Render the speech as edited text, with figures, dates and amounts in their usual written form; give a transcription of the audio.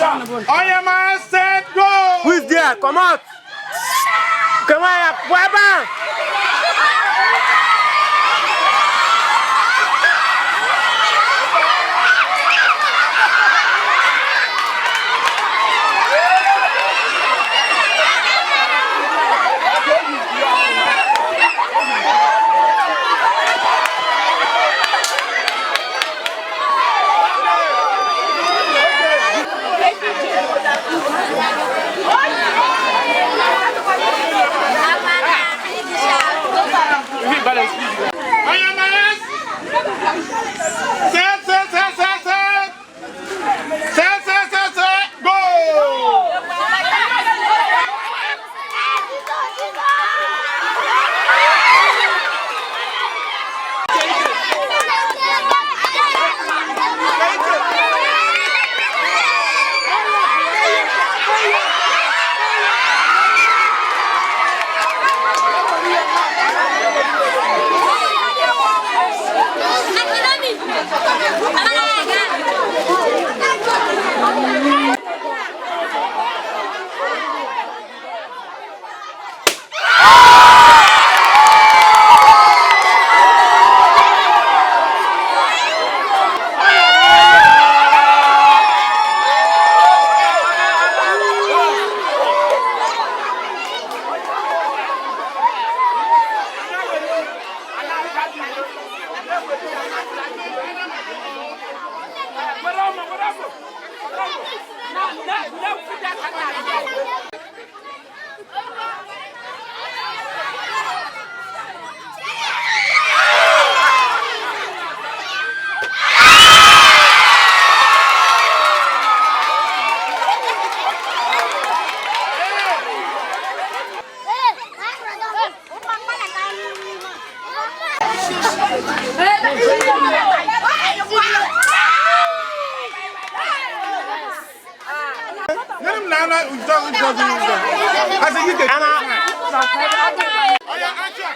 On your mark, set, go! Who is there? Come out! Come on, pụọ. On your mark, set, set, set, set, set! Set, set, set, set, go! Nyere m na ana njọ njọ njọ. Asị gị ke. Ama. Oya, action!